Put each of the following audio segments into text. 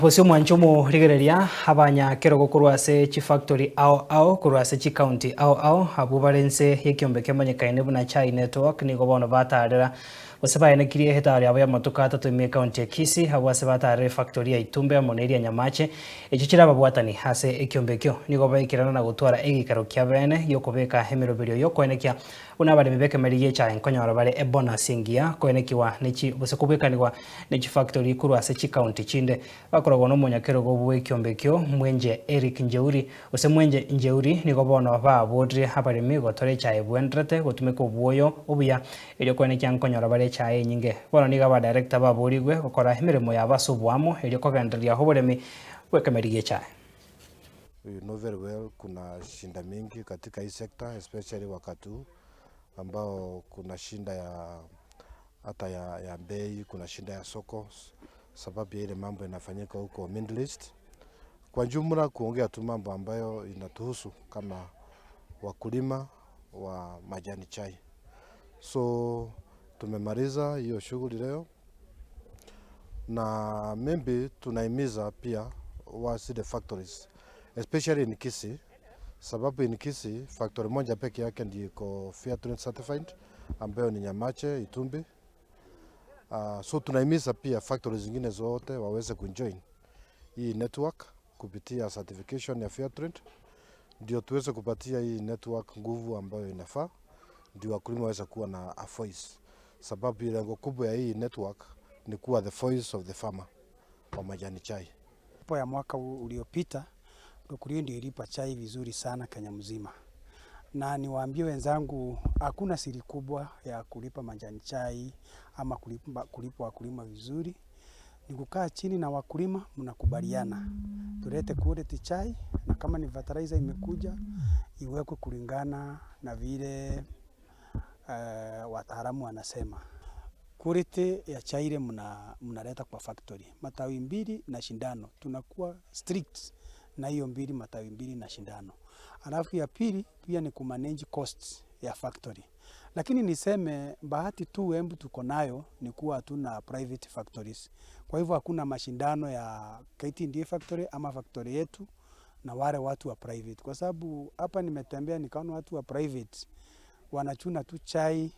Bosio mwancho rigereria abanya kerogo korwa ase chifactory ao ao korwa ase chicounty ao ao abwo bare nse yekiombe kemanyekaine buna Chai Network nigo bono batarera gose baenekirie etari abo ya matuko atato ime county ya Kisii abwo ase batarera efactory ya Itumbe amo na eria Nyamache echio chire ababwatani ase ekiombe ekio nigo baikirana na gotwara egekero kia bene giokobeka emeroberio yokoenekia buna abaremi bekemeri gie echae nkonyora bare ebonus engiya koenekiwa nechi gose kobwekanigwa ne chifactory korwa ase chicounty chinde. Bakorogwa nomonyakerogo bw'ekiombe ekio, Mwenje Eric Njeuri, gose Mwenje Njeuri, nigo bono baborire abaremi gotora echae ebwenderete gotumeka obwoyo obuya erio koenekia nkonyora bare echae enyinge. Bono nigo abadirector baborigwe gokora emeremo yabo ase oboamo erio kogendereria oboremi bw'ekemeri gi'echae. You know very well kuna shinda mingi katika hii sekta, especially wakati huu ambao kuna shinda ya hata ya bei, kuna shinda ya soko sababu ya ile mambo inafanyika huko Middle East. Kwa jumla, kuongea tu mambo ambayo inatuhusu kama wakulima wa majani chai. So tumemaliza hiyo shughuli leo, na maybe tunahimiza pia wa zile factories, especially in Kisii, sababu in Kisii factory moja peke yake ndio iko Fair Trade certified ambayo ni Nyamache Itumbi. So tunahimiza pia factory zingine zote waweze kujoin hii network kupitia certification ya Fair Trade, ndio tuweze kupatia hii network nguvu ambayo inafaa, ndio wakulima waweze kuwa na a voice, sababu lengo kubwa ya hii network ni kuwa the voice of the farmer wa majani chai. Po ya mwaka uliopita Tukurio ndio ilipa chai vizuri sana Kenya mzima, na niwaambie wenzangu, hakuna siri kubwa ya kulipa majani chai ama kulipa wakulima vizuri. Ni kukaa chini na wakulima, mnakubaliana tulete quality chai, na kama ni fertilizer imekuja iwekwe kulingana na vile wataalamu wanasema. Quality ya chai ile mnaleta kwa factory, matawi mbili na shindano, tunakuwa strict na hiyo mbili, matawi mbili na shindano. Alafu ya pili pia ni kumanage costs ya factory. Lakini niseme bahati tu Embu tuko nayo ni kuwa hatuna private factories. Kwa hivyo hakuna mashindano ya KTDA factory ama factory yetu na wale watu wa private. Kwa sababu hapa nimetembea nikaona watu wa private wanachuna tu chai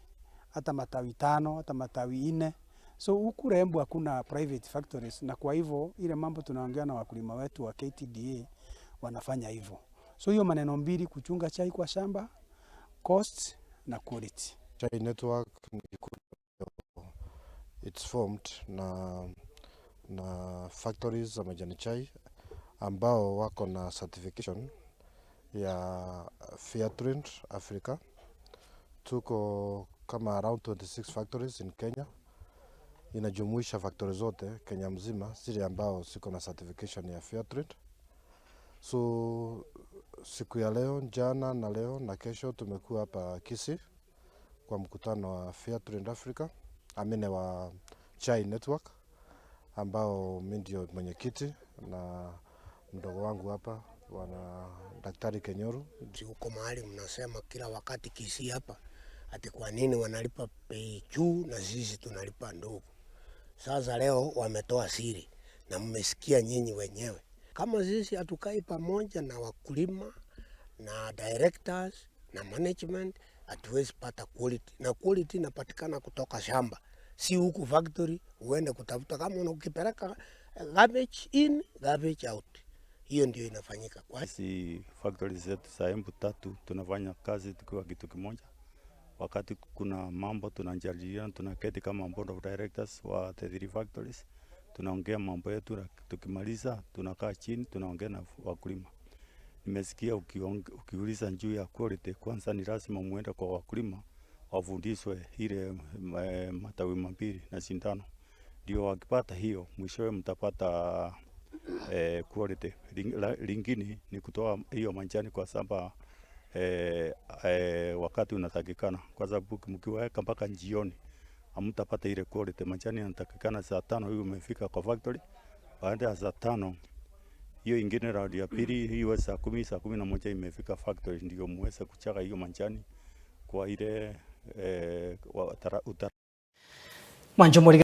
hata matawi 5 hata matawi 4. So huku Embu hakuna private factories, na kwa hivyo ile mambo tunaongea na wakulima wetu wa KTDA wanafanya hivyo. So hiyo maneno mbili, kuchunga chai kwa shamba, cost na quality. Chai Network ni it's formed na factories za majani chai ambao wako na certification ya Fair Trade Africa. Tuko kama around 26 factories in Kenya. Inajumuisha factory zote Kenya mzima zile ambao ziko na certification ya Fair Trade. So siku ya leo, jana na leo na kesho tumekuwa hapa Kisii kwa mkutano wa Fair Trade Africa, amine wa Chai Network, ambao mimi ndio mwenyekiti na mdogo wangu hapa bwana Daktari Kenyoru. Si huko mahali mnasema kila wakati Kisii hapa ati kwa nini wanalipa bei juu na sisi tunalipa ndogo. Sasa leo wametoa siri na mmesikia nyinyi wenyewe. Kama sisi hatukai pamoja na wakulima na directors na management, hatuwezi pata quality, na quality inapatikana kutoka shamba, si huku factory uende kutafuta. Kama ukipeleka garbage in, garbage out, hiyo ndio inafanyika. Kwa Sisi factory zetu za Embu tatu tunafanya kazi tukiwa kitu kimoja. Wakati kuna mambo tunajadiliana, tunaketi kama board of directors wa the three factories, tunaongea mambo yetu, na tukimaliza tunakaa chini tunaongea na wakulima. Nimesikia ukiuliza juu ya quality, kwanza ni lazima muende kwa wakulima wafundishwe ile matawi mambili na sindano, ndio wakipata hiyo mwishowe mtapata quality. Lingine ni kutoa hiyo majani kwa shamba wakati unatakikana, kwa sababu mkiweka mpaka jioni hamtapata ile quality. Majani yanatakikana saa 5 hiyo umefika kwa factory, baada ya saa 5 hiyo ingine round ya pili hiyo saa 10, saa 11 imefika factory, ndio muweze kuchaka hiyo majani kwa ile Mwancho.